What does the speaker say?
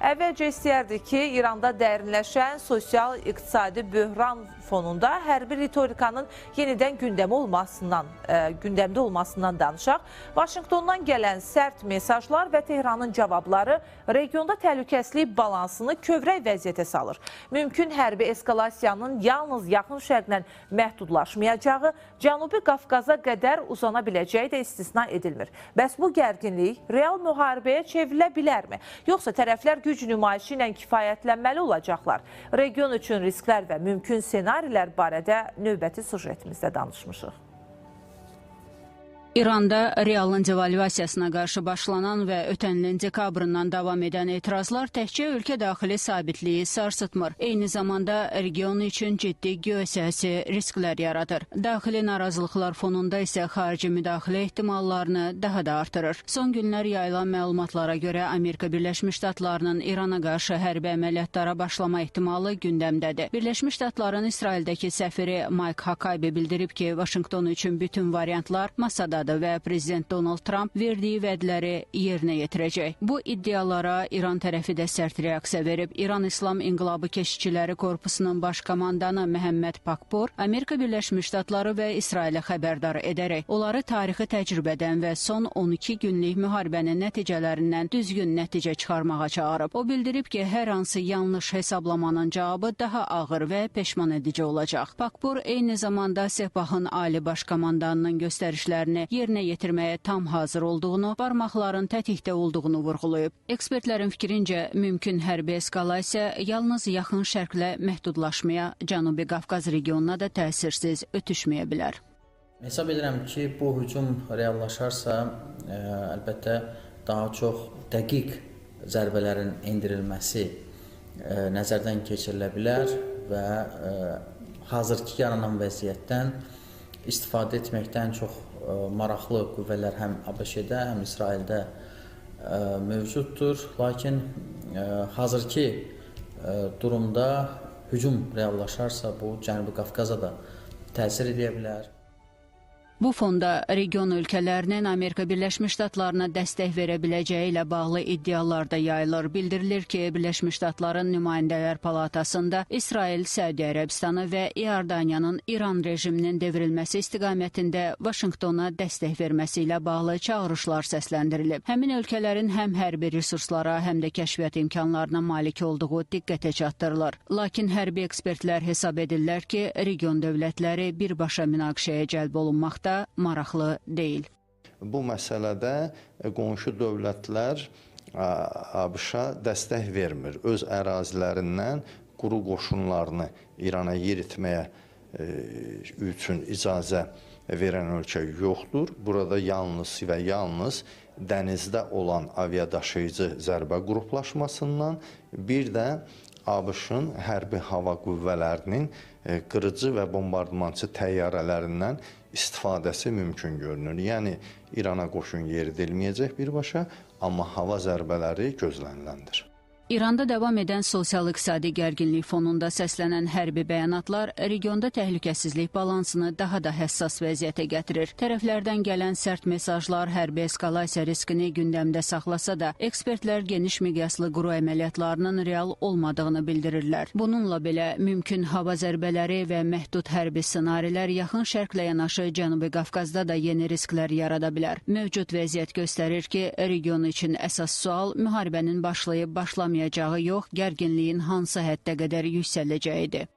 Əvvəlcə istəyərdik ki, İranda dərinləşən sosial-iqtisadi böhran fonunda hərbi ritorikanın yenidən gündəmdə olmasından danışaq. Vaşinqtondan gələn sərt mesajlar və Tehranın cavabları regionda təhlükəsizlik balansını kövrək vəziyyətə salır. Mümkün hərbi eskalasiyanın yalnız Yaxın Şərqlə məhdudlaşmayacağı, Cənubi Qafqaza qədər uzana biləcəyi də istisna edilmir. Bəs bu gərginlik real müharibəyə çevrilə bilərmi? Yoxsa tərəflər güc nümayişi ilə kifayətlənməli olacaqlar? Region üçün risklər və mümkün senarilər barədə növbəti süjetimizdə danışmışıq. İranda realın devalvasiyasına qarşı başlanan və ötən ilin dekabrından davam edən etirazlar təkcə ölkə daxili sabitliyi sarsıtmır. Eyni zamanda region üçün ciddi geosiyasi risklər yaradır. Daxili narazılıqlar fonunda isə xarici müdaxilə ehtimallarını daha da artırır. Son günlər yayılan məlumatlara görə Amerika Birləşmiş Ştatlarının İrana qarşı hərbi əməliyyatlara başlama ehtimalı gündəmdədir. Birləşmiş Ştatların İsraildəki səfiri Mike Huckabee bildirib ki, Vaşinqton üçün bütün variantlar masadadır və Prezident Donald Trump verdiyi vədləri yerinə yetirəcək. Bu iddialara İran tərəfi də sərt reaksiya verib. İran İslam İnqilabı Keşikçiləri Korpusunun baş komandanı Məhəmməd Pakpur Amerika Birləşmiş Ştatları və İsrailə xəbərdar edərək onları tarixi təcrübədən və son 12 günlük müharibənin nəticələrindən düzgün nəticə çıxarmağa çağırıb. O bildirib ki, hər hansı yanlış hesablamanın cavabı daha ağır və peşman edici olacaq. Pakpur eyni zamanda Sepahın ali baş komandanının göstərişlərini yerinə yetirməyə tam hazır olduğunu, barmaqların tətikdə olduğunu vurğulayıb. Ekspertlərin fikrincə, mümkün hərbi eskalasiya yalnız Yaxın Şərqlə məhdudlaşmaya, Cənubi Qafqaz regionuna da təsirsiz ötüşməyə bilər. Hesab edirəm ki, bu hücum reallaşarsa, əlbəttə daha çox dəqiq zərbələrin endirilməsi nəzərdən keçirilə bilər və hazırki yaranan vəziyyətdən istifadə etməkdən çox maraqlı qüvvələr həm ABŞ-də, həm İsraildə mövcuddur. Lakin hazırki durumda hücum reallaşarsa, bu Cənubi Qafqaza da təsir edə bilər. Bu fonda region ölkələrinin Amerika Birləşmiş Ştatlarına dəstək verə biləcəyi ilə bağlı iddialar da yayılır. Bildirilir ki, Birləşmiş Ştatların Nümayəndələr Palatasında İsrail, Səudiyyə Ərəbistanı və İordaniyanın İran rejiminin devrilməsi istiqamətində Vaşinqtona dəstək verməsi ilə bağlı çağırışlar səsləndirilib. Həmin ölkələrin həm hərbi resurslara, həm də kəşfiyyat imkanlarına malik olduğu diqqətə çatdırılır. Lakin hərbi ekspertlər hesab edirlər ki, region dövlətləri birbaşa münaqişəyə cəlb olunmaqda maraqlı deyil. Bu məsələdə qonşu dövlətlər ABŞ-a dəstək vermir. Öz ərazilərindən quru qoşunlarını İrana yeritməyə üçün icazə verən ölkə yoxdur. Burada yalnız və yalnız dənizdə olan aviadaşıyıcı zərbə qruplaşmasından, bir də ABŞ-ın hərbi hava qüvvələrinin qırıcı və bombardmançı təyyarələrindən istifadəsi mümkün görünür. Yəni, İrana qoşun yeridilməyəcək birbaşa, amma hava zərbələri gözləniləndir. İranda davam edən sosial-iqtisadi gərginlik fonunda səslənən hərbi bəyanatlar regionda təhlükəsizlik balansını daha da həssas vəziyyətə gətirir. Tərəflərdən gələn sərt mesajlar hərbi eskalasiya riskini gündəmdə saxlasa da, ekspertlər geniş miqyaslı quru əməliyyatlarının real olmadığını bildirirlər. Bununla belə, mümkün hava zərbələri və məhdud hərbi ssenarilər Yaxın Şərqlə yanaşı Cənubi Qafqazda da yeni risklər yarada bilər. Mövcud vəziyyət göstərir ki, region üçün əsas sual müharibənin başlayıb başlamayacağı yox, gərginliyin hansı həddə qədər yüksələcəyidir.